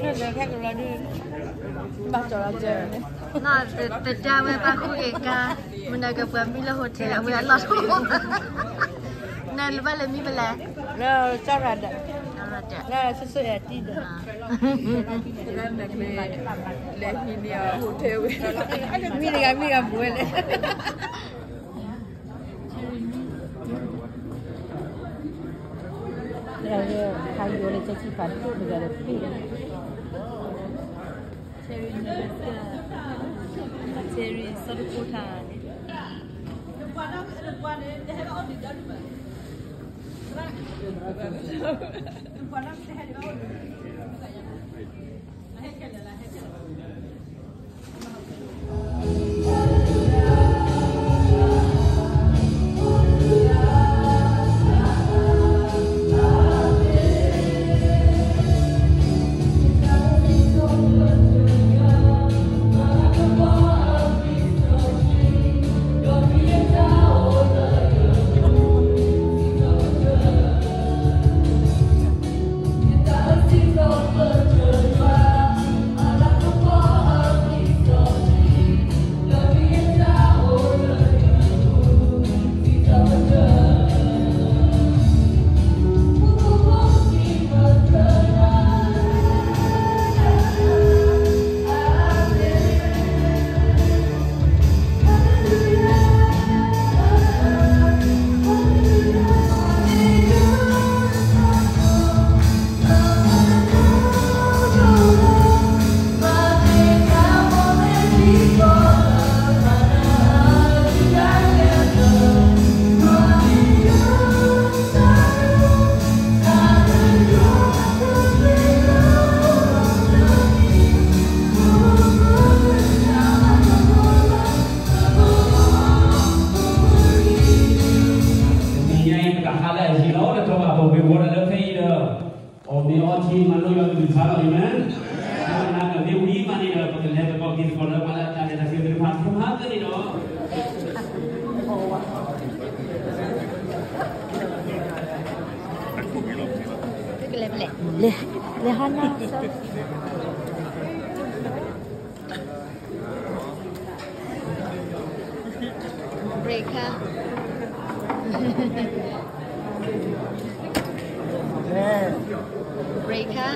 ခဲကလီၤဒုး ဘၣ်ကၠီၤလီၤကၠီၤ နီၢ်တဒါဝဲဘၣ်ဃုက့ၤကါ, မနုၤကပှၤမံလၢ hotel အဝဲအလီၢ်တအိၣ်ဘၣ်, နဘၣ်လဲၤမံဖဲလဲၣ်, လၢကၠီရၤဒၢး, လၢဆိၣ်ဆိၣ်ယၤတံၢ်ဒီး, လဲၤမံန့ၢ်အ hotel ဝဲ, မံတဂၤမံတဂၤဘူးဝဲလဲၣ်. ခါယိလၢကၠီဖးဒိၣ်တဂၤဒီးပ့ၢ်, Cherry စီၤတကိထါန့ၣ်, Nya ပကဟးလၢအဟံၣ်လီၤ လၢထီၣ်ဘၣ်ပှၤဝ့ၤဝီၤလၢဖဲအံၤဒီး, အီၣ်မ့ၤအီထံမၤလိယွၤကလုၢ်ကထါလီၤ အၤမ့ၣ်, နာ်ကမ့ၢ်ဝံၤမးန့ၣ်ဒီး ပကလဲၤသကိးက့ၤသကိးလၢပှၤလၢအတၢ်လဲၤတၢ်က့ၤသ့ၣ်တဖၣ် ထူၣ်ဟးသ့န့ၣ်ဒီး လဲၤဟးနၢ် break ခါ break ခါ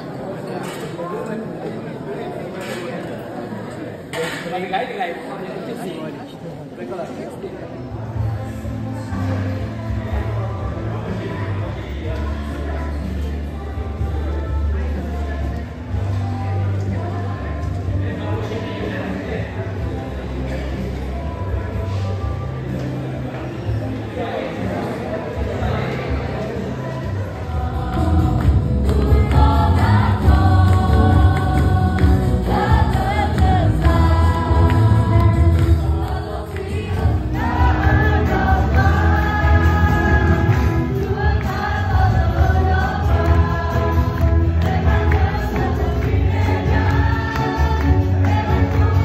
မၤမၤမၤသ့နီၤ ပကမၤ မ့ၢ်ဆံၣ်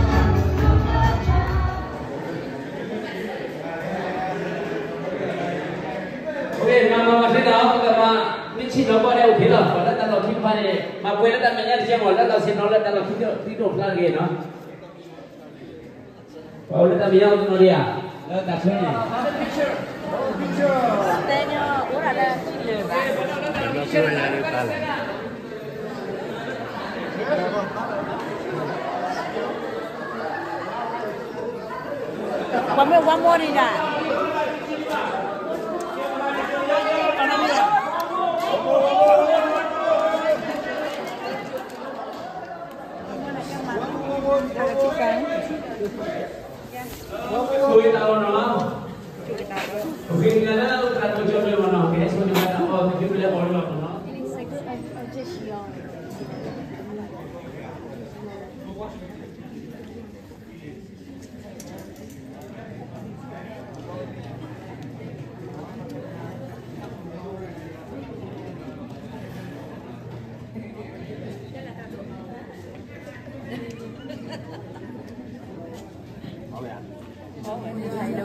နီၤဘၣ်ဒဲးအိၣ်ဖဲလီၤ ပှၤလၢတၢ်လီၢ်ခံတဖၣ်န့ၣ် မၤပှဲၤလၢတၢ်မဲာ်ညါတကဲမး လၢလီၢ်ဆ့ၣ်နီၤလၢတၢ်လီၢ်ခံဒိၣ်ဖျါတဂ့ၤနီၤ ပှၤအိၣ်လၢတၢ်မဲာ်ညါအိၣ်တနီၤဒံးဧါ လၢတၢ်ဆၢန့ၣ် ပှၤမ့ၢ်ဝါမီၢ်န့ၣ်ဒၣ်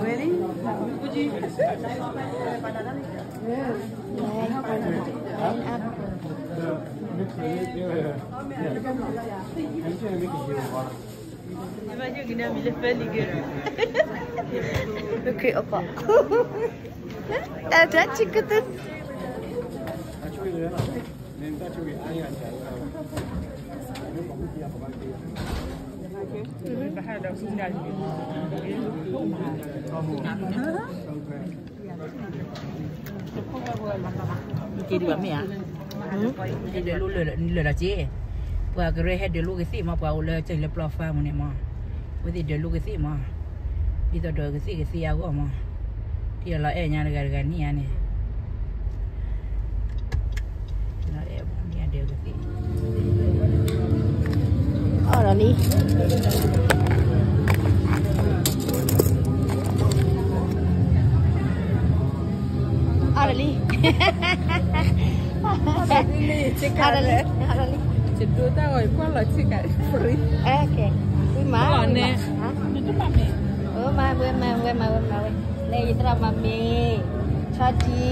Ready? Imagine gina mi le feli gero. Okay, apa? Ada chikutu. Kedi ba me a, kedi လၢ လၢလီၤက့, ပှၤကရၢဟဲဒၢးလိကသ့ၣ်မး, ပှၤအိၣ်လၢကၢၢ်လၢပျီဖးမူန့ၣ်မး, ဝဲသ့ၣ်ဒၢးလိကသ့ၣ်မး, ဒ်သိးဒီးကသ့ၣ်ကသ့အဂီၢ်မး, ဒ်သိးလီၤအဲၣ်ညါတဂၤတဂၤန့ၣ်ဧါန့ၣ် လီၤအဲၣ်မးန့ၣ် အဒၢးကသ့ၣ် အီၣ်ဒီးလံ အီၣ်ဒီးလံ အီၣ်ဒီးလံ အီၣ်ဒီးလံ ယဒိတၢ်ဂီၤ ယကွၢ်လီၤဆ့ကၤ free ဝံၤမး ဝံၤမး ဝဲမး ဝဲမး ဝဲမး ဝဲမး ဝဲ န့ၣ် ယသရၣ်မၤမ့ၤ ဆီဒံ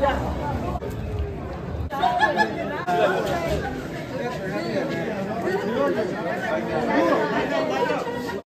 ၣ်